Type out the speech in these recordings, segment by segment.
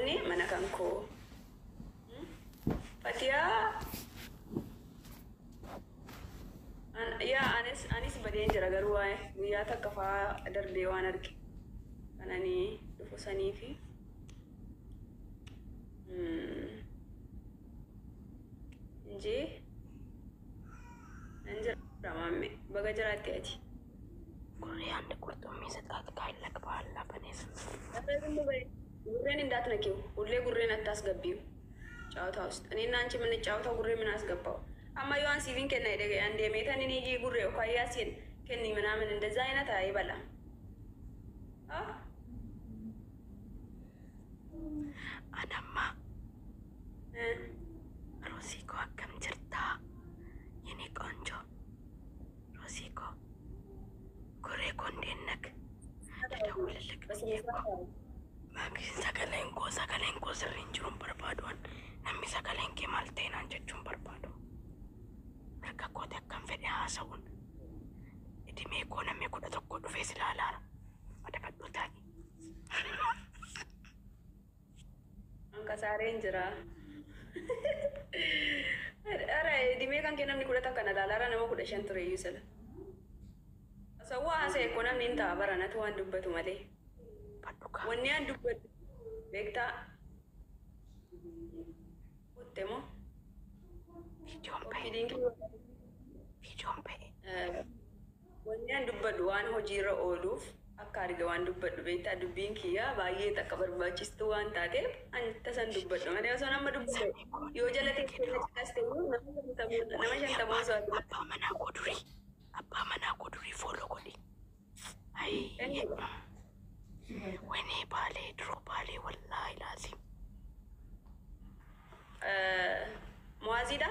Manni mana kan koo. Fatiyaa yaa anis anis badeen jira garuu waa'ee guyyaa takka fa'aa darbee waan arge kan ani dhufu sanii fi inji nan jira maamme baga jiraatte ati. Gurree አንድ qurxummii ስጣት ካለክ በኋላ በኔስ ጉሬን እንዳትነኪው፣ ሁሌ ጉሬን አታስገቢው ጨዋታ ውስጥ። እኔና አንቺ የምንጫወተው ጉሬ ምን አስገባው? አማየዋን ሲቪን ከና ይደገ አንዴ ሜተን እኔ ጉሬ ኳያሲን ከኒ ምናምን እንደዛ አይነት አይበላም። አናማ ሮሲኮ akkam jirta የኔ ቆንጆ ሮሲኮ ጉሬ ኮ እንዴት ነክ? ልደውልልክ ብዬ እኮ sagaleen koo sirriin jiruun barbaadu namni sagaleen kee maal ta'e naan jechuun barbaadu. Mirga kooti akkam fedhe haasa'uun idimee koo namni 11 dhufee si ilaalaara. Adabadhu taa'i. Ankasaareen jira. Ara idimee kan kee namni 11 na ilaalaara nama 15 ture iyyuu sila. Osoo haasa'e koo namni hin ta'a bara natu waan dubbatu malee. Wanni aan dubbatu beektaa kutte moo? Viidiyoon ba'e. Viidiyoon ba'e. Wanni aan dubbadhu waan hojiirra ooluuf akka arge waan dubbadhu beektaa dubbiin kiyyaa baay'ee takka barbaachistuu waan taateef ani tasan dubbadhu malee osoo nama dubbadhu yoo jala teessee na cinaas ta'u nama 50 osoo Abbaa manaa koo durii abbaa manaa koo durii follow godhi. Ayii. ወይኔ ባሌ ድሮ ባሌ ወላሂ ላዚም ሙአዚዳ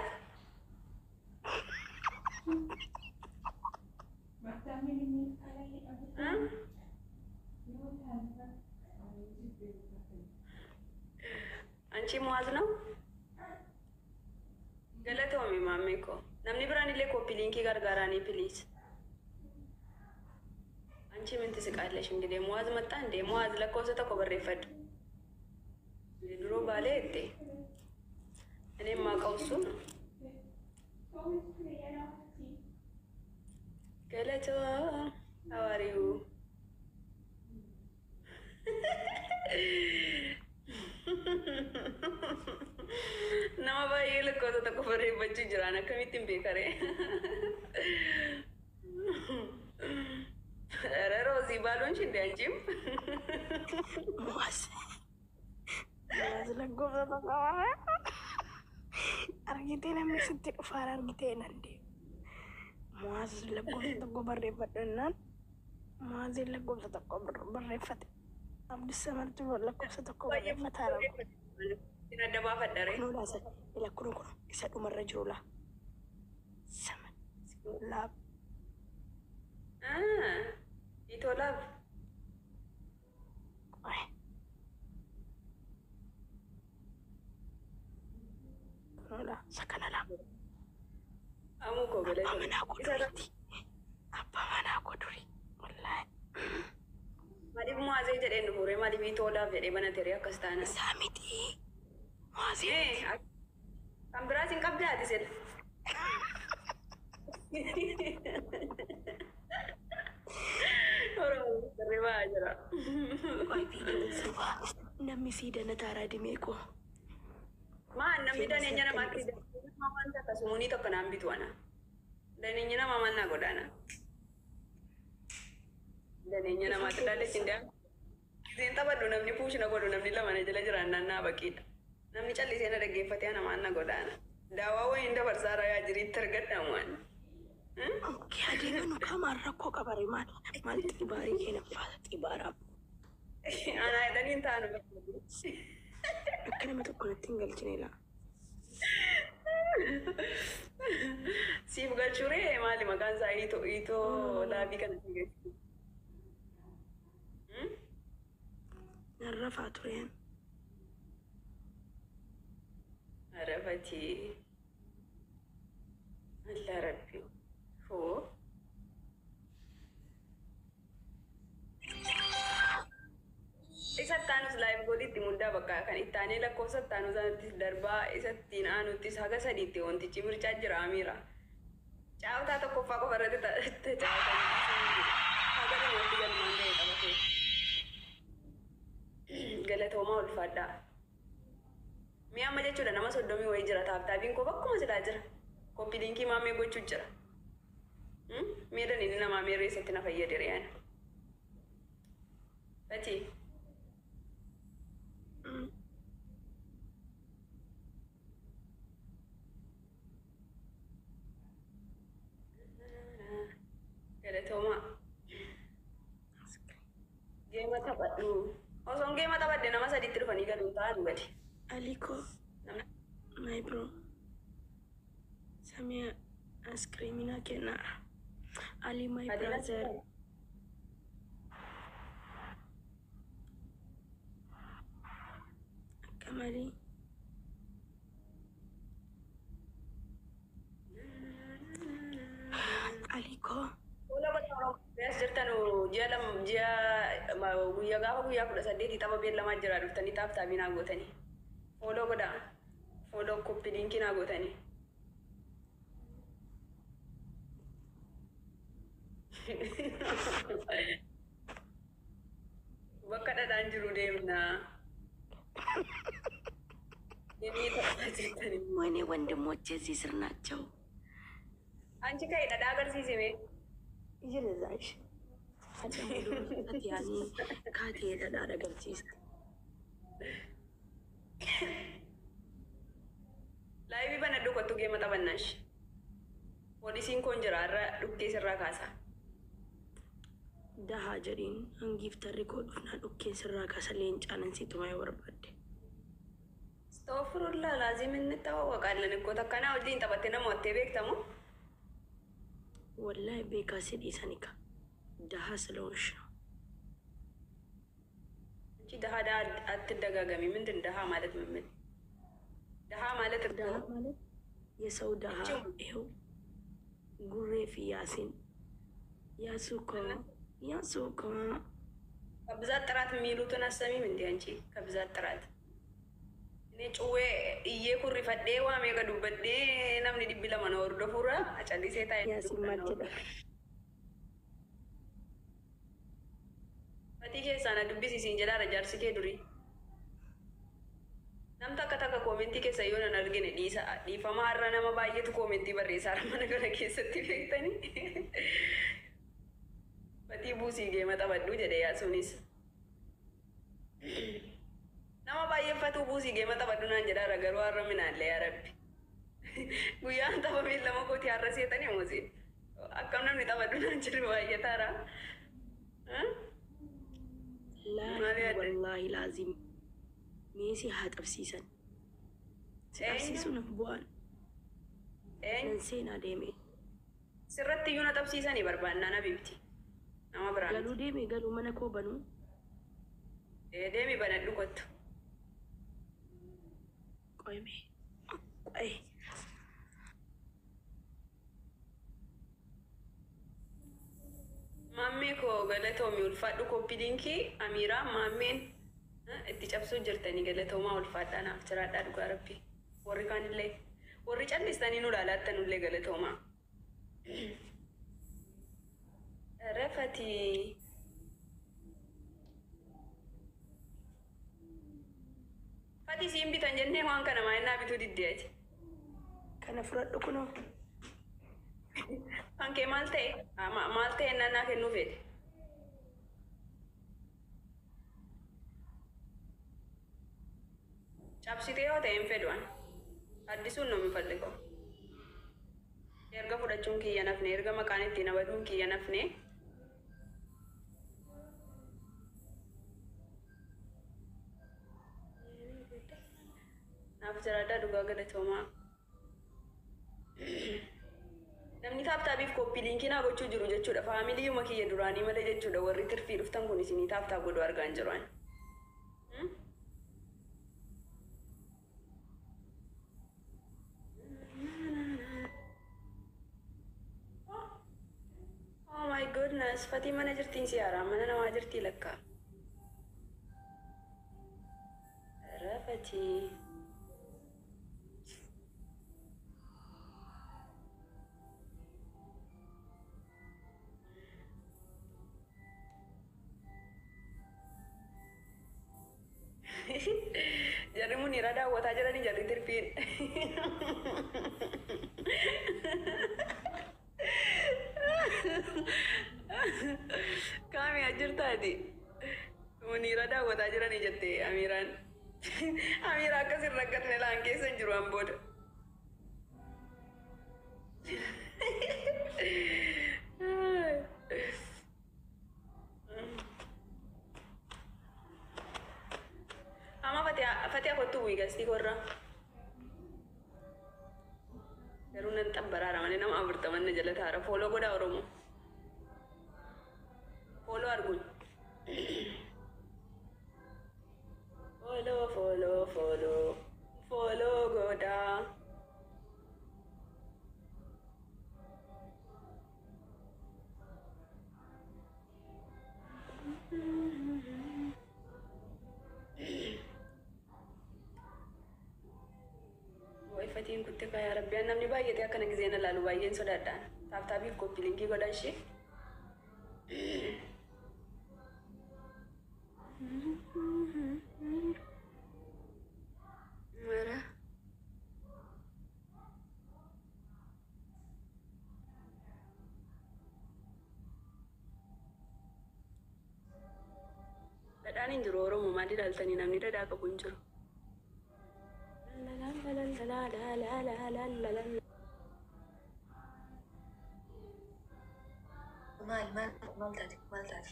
አንቺ ሙአዝ ነው ገለተውሚ ማሜ እኮ namni biraan illee copy link gargaaraanii please። አንቺ ምን ትስቃለሽ? እንግዲህ ሙአዝ መጣ እንዴ? ሙአዝ lakkoofsa tokko barreeffadhu. ድሮ ባሌ እቴ እኔም ማውቀው እሱ ነው። ገለቶ አዋሪው nama baay'ee lakkoofsa tokko barreeffachuu jiraan akkamittiin beekaree? ኧረ ሮዚ ባልሆንሽ እንደ አንቺም ሙአዝ lakkoofsa tokko argitee namni sitti dhufaara argitee nan deemu. Muaz lakkoofsa tokko barreeffadhu jennaan Muaziin lakkoofsa tokko barreeffate. Abdii Samartuu lakkoofsa tokko barreeffataara. Adda baafadha ree. Kunoo laasa ila kunoo kunoo isa dhumarra jiru laa. Sama laab. Itoo laab. Kunoo laa isa kana laa. Amuu koo Abbaa galata. manaa koo duriiti. Abbaa manaa koo durii. Wallaahi. Maaliif Muazee jedheen dhufuure maaliif itoo laab jedhee banate ree akkas taana. Isaa miti. Muazee miti. Kan biraas hin qabdee ati sila. Oromoo sirrii jira. Qoy viidiyoon sobaa namni sii danataaraa dimee koo. Maan namni daneenya namaatti nama waan takka sumuunii tokko naan bitu ana. Daneenya namaa maal naa godhaana. Daneenya namaatti dhaallechi hin deemu. Giseen taphadhu namni puush na godhu namni lama na jala jiraannaan naa baqiidha. Namni callisee na dhaggeeffatee ana maal na godhaana. Daawaa wayiin dabarsaa rayaa jiriitti argadhamu ani. Okay, adeemanu qaamaan rakkoo qabare maal maal xibaarii keenya faasa xibaaraa. Anaa jedhanii hin taanu. Akka nama tokko natti hin galchine laa. Siif galchuuree maali maqaan isaa itoo itoo laabii kana si galchu. Nan rafaa tureen. Arafati. Allah Rabbi. Hoo. Isa taanus live goalitti muddaa bakka kan itti aanee lakkoofsa itti aanu sanattis darbaa isa ittiin aanuttis haga sadiitti wantichi mircaa jira amiira. Caawtaa tokkoffaa qofa irratti caawtaa haga dhumatti galmaan ga'e qabatee. Galatoomaa, ulfaadhaa. Mi'a amma jechuudha nama 30 wayii jira, tap tapiin koo bakkuma silaa jira. Copy linkii maamee gochuu jira. Miidhan inni namaa meerree isatti na fayyade riyaan. Fati. Galatoomaa. Game taphadhu. Osoon game taphadhe nama sadiitti dhufanii galuun ta'an gadi. Aliko, my bro. Samia ice kenna. Ali, my brother. Akkam Ali? Aliko. As jirtan ji'a 2, ji'a guyyaa gaafa guyyaa 18 tapha beellamaa jira, dhuftanii tap tapii naa gootanii. Follow godhaa. Follow, copy linkii naa gootanii. Bakka dhadhaan jiru deemnaa. Deemee taphataa jirtanii. ወይኔ ወንድሞቼ እዚህ ስር ናቸው። አንቺ ka'i dhadhaa agarsiisi mee. Ijilizaash. Ati kaatee dhadhaa agarsiiste. Liveii banadhu, kottu game taphannaash. Poolisiin koon jira, har'a dhukkee sirraa kaasa. Dahaa jedhiin hangiftarri koo dhufnaa dhukkeen sirraa kaasa, leencaanan si tumaa yoo barbaadde. Astaghfirullah laazim እንተዋወቃለን እኮ takkanaa wajjin taphattee nama wattee beektamu. Wallahi beekaa si dhiisani ka dahaa ስለሆንሽ ነው። አንቺ ደሃ ደሃ አትደጋገሚ። ምንድን ደሃ ማለት? ምን ደሃ ማለት እኮ ደሃ ማለት የሰው ደሃ ይኸው ጉሬ ፊ ያሲን ያሱ እኮ ያሱ እኮ። ከብዛት ጥራት የሚሉትን አሰሚም እንዴ አንቺ? ከብዛት ጥራት እኔ ጭዌ iyyee kurrifadhee waa meeqa dubbadhee namni 200 na hordofuura callisee taa'ee. ያሲን maal jedha? Fatii keessaa na dubbisiisiin jedhaara jaarsi kee durii. Nam takka takka commentii keessa yoo nan argine dhiisa, dhiifama. Har'a nama baay'eetu commentii barreessaa mana kana keessatti beektanii. Fatii buusii game taphadhu jedhe yaasuunis. Nama baay'ee fatuu buusii game taphadhu naan jedhaara, garuu har'a minaallee yaa rabbi. Guyyaan tapha beellama kooti har'a seetanii moosee. Akkam namni taphadhu naan jedhu baay'ataara. Laahi wallaahi laazim meesii haa qabsiisan. Si qabsiisuu naaf bu'aan. Nan seenaa deeme. Sirratti iyyuu na qabsiisanii barbaannaan abiibti. Nama biraan. Galuu deeme, galuu mana koo banuu. Deemi, banadhu, kottu. Qoyme. Qoy. Maammee koo galatoomi, ulfaadhu. Copy linkii Amiiraa maammeen itti cabsuu jirtanii, galatoomaa, ulfaadhaa, naaf jiraadhaa dhugaa rabbi. Warri kaanillee warri callistanii nu ilaalaattanullee galatoomaa. Rafati. Fati siin bitan jennee waan kana maalinnaa bituu diddeeti. Kana fudhadhu kunoo. Kan kee maal ta'e? Maal ta'e nannaa kennuu fedhe? Cabsitee yoo ta'e hin fedhu ani. Addisuun ነው የምፈልገው። Erga fudhachuun kiyya nafne, erga maqaan ittiin abaduun kiyya nafne. Naaf jiraadhaa dhugaa, galatoomaa. Namni tap tapiif copy linkii naa gochuu jiru jechuudha. Familyuma kiyya duraanii malee jechuudha. Warri tirfii dhuftan kun isinii tap tap godhu argaa hin jiru ani. Oh my goodness, Fatii mana jirtiin si haaraa, mana namaa jirtii lakka. Fatii. Jarri Muniiraa daawwataa jiranii jarri tirfiin. Kaami jirtaati. Muniiraa daawwataa jiranii jette Amiiraan. Amiira akkas hin rakkatne laan keessa hin jiru an booda. Amma Fatiha kottu bu'i gastii korra. Garuu nan xabbaraara malee nama 40 na jala taara. Follow godhaa Oromoo. Follow arguun. Follow, follow, follow. Follow godhaa. Way fatiin kutte yaa Rabbi, namni baay'atee akkana gisee na laalu baay'een sodaadhaan. Tap tapiif copy linkii godhaa ishee. Mara. Dhadhaan hin jiru Oromoo, maal ilaaltanii? Namni dhadhaa qabu hin jiru. La la la la la la la la. Maal maal maal taate, maal taate?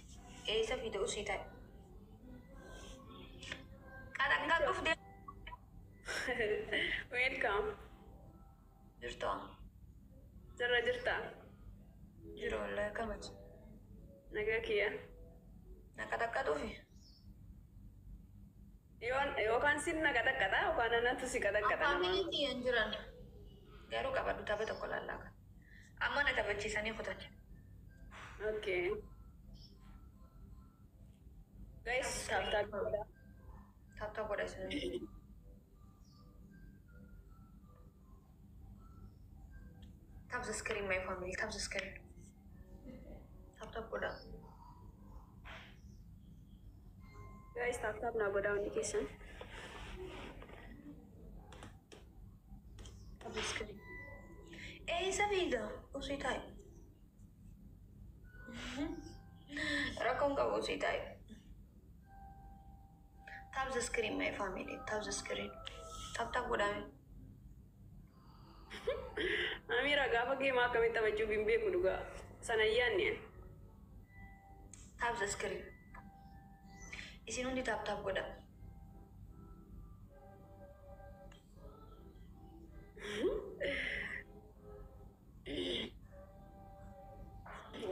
Eessa fiide usii taa'e? Qaxanqaa dhuftee Welcome. jirtaa? Jirra, jirta. Jiru wallahi, akkamati? Nagaa kiyya. Na qaxanqaa dhufi? Yookaan sin na qaxaqqaxa yookaan anatu si qaxaqqaxa namaa. Family kiyya hin jiran. Garuu qabadhu, tapha tokko laallaa. Amma na taphachiisanii kutan. Okay. Guys, tap tap godhaa. Tap tap godha isin. Tap the screen, my family. Tap the screen. Tap tap godha. Guys, tap tap naa godhaa hundi keessan. Tap the screen. Eessa fiida? Usii taa'e. Rakkoon qabu, usii taa'e. Tap the screen, my family. Tap the screen. Tap tap godhame. Amiira gaafa geemaa akkamitti taphachuuf hin beeku dhugaa. Sana yaanne. Tap the screen. Isin hundi tap tap godha.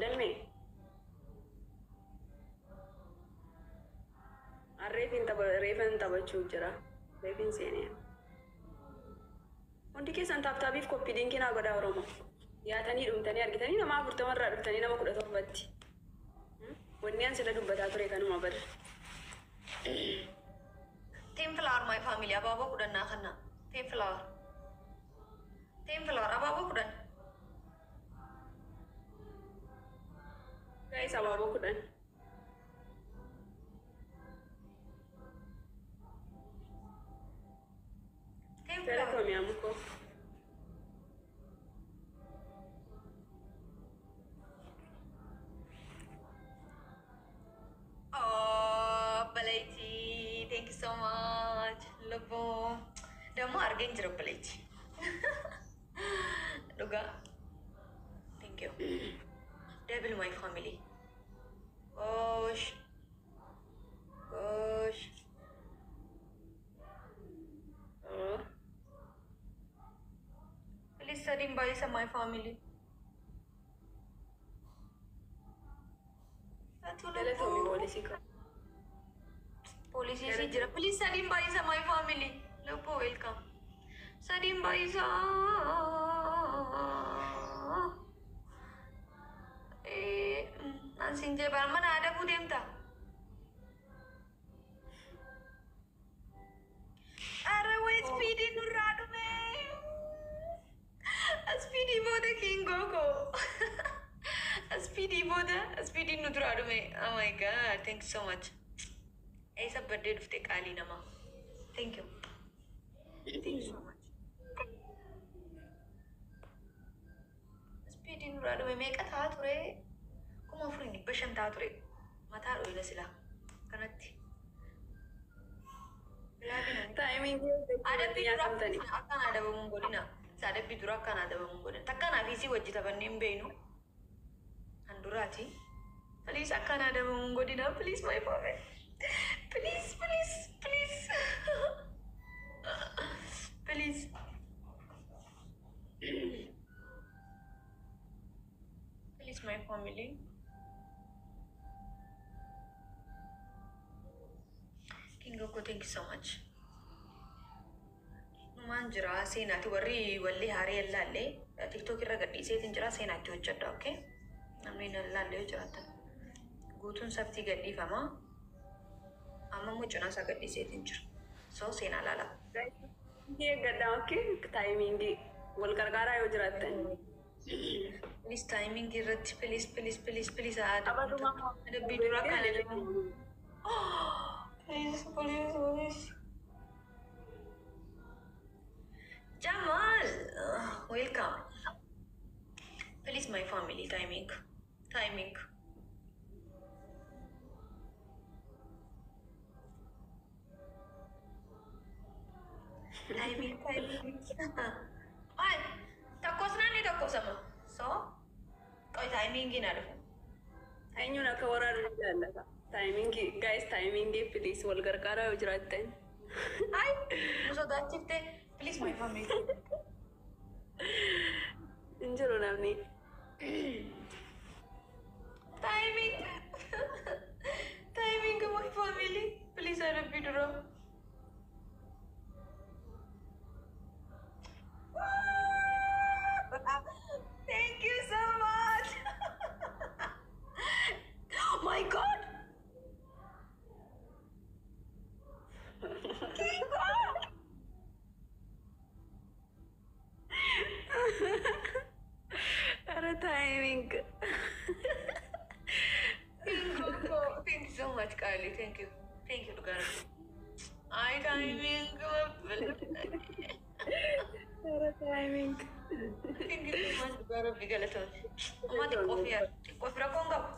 Dammee. Reefin tapha, reefin taphachuu jira. Reefin seenee. Hundi keessan tap tapiif copy linkii naa godhaa Oromoo. Yaatanii dhumtanii argitanii nama 40rraa dhuftanii nama 17tti. Wanni an sila dubbataa ture kanuma bar. 10 flower, my family. Abaaboo 10 naa kenna. 10 flower. 10 flower. Abaaboo 10. Guys, abaaboo 10. 10 flower. Galatoomi amukoo. Oh, Baleeti. Thank you so much. Lubbuu. Dammoo argeen jira Baleeti. Dhugaa. Thank you. Double, my family. Gosh. Gosh. Oh. Please sadiin baay'isa, my family. Galatoomi poolisii koo. Poolisii si jira. Please sadiin baay'isa, my family. Lubbuu, welcome. Sadiin baay'isa. An siin jee bara mana adabuu deemta. Booda speediin nu duraa dhume. Oh my God, thank you so much. Eessa baddee dhufte, qaalii namaa? Thank you. Thank you so much. Speediin duraa dhume. Meeqa ta'aa ture? 4500 ta'aa ture. Mataa dhoyina silaa. Kanatti. Timing. Adabbii dura akkaan adabamuun godhina. Adabbii dura akkaan adabamuun godhina. Takkaan fi wajji taphannee hin beeknu. Kan duraati. Please, akkaan adabamuun godhina. Please, my father. Please, please, please. Please. Please, my family. King Goku, thank you so much. Numaan jira, seenaati warri wallee haaree ilaalle TikTok irra gadhiiseetiin jira, seenaatti hojjedha, okay? Namni hin ilaalle yoo jiraatan. Guutuun sabtii gadhiifama. Amma immoo cinaa isaa gadhiiseetiin jira. So seenaa laala. Eeggadhaa, okay? Timing wal gargaaraa yoo jiraattan. Please, timing irratti, please, please, please, please. Abatuma. Adabbii dura kan adabamu. Please, please, please. Jamal, welcome. Please, my family, timing, timing. Timing, timing. Ay, takkoosnaan ni takkoosama. So, qoy, timing na dhufu. Eenyuun akka waraanu jaallata. Timing, guys, timing, please, wal gargaaraa yoo jiraattan. Ay, nu sodaachifte. Please, my family. Hin jiru namni. Timing. Timing, my family. Please, adabbii dura. Thank you so much. Oh my God. Kingo. ኧረ timing. Kingo. Thank you so much, Kylie. Thank you. Thank you, Lugar. I timing. ኧረ timing. Thank you so much, Lugar. Galatoomi. Amma xiqqoo fi xiqqoo fi rakkoon qabu.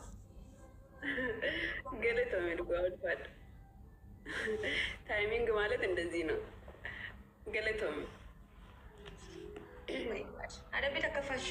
Galatoomi, dhugaa ulfaadha. Timing ማለት እንደዚህ ነው። Galatoomi. Adabbii takka fash.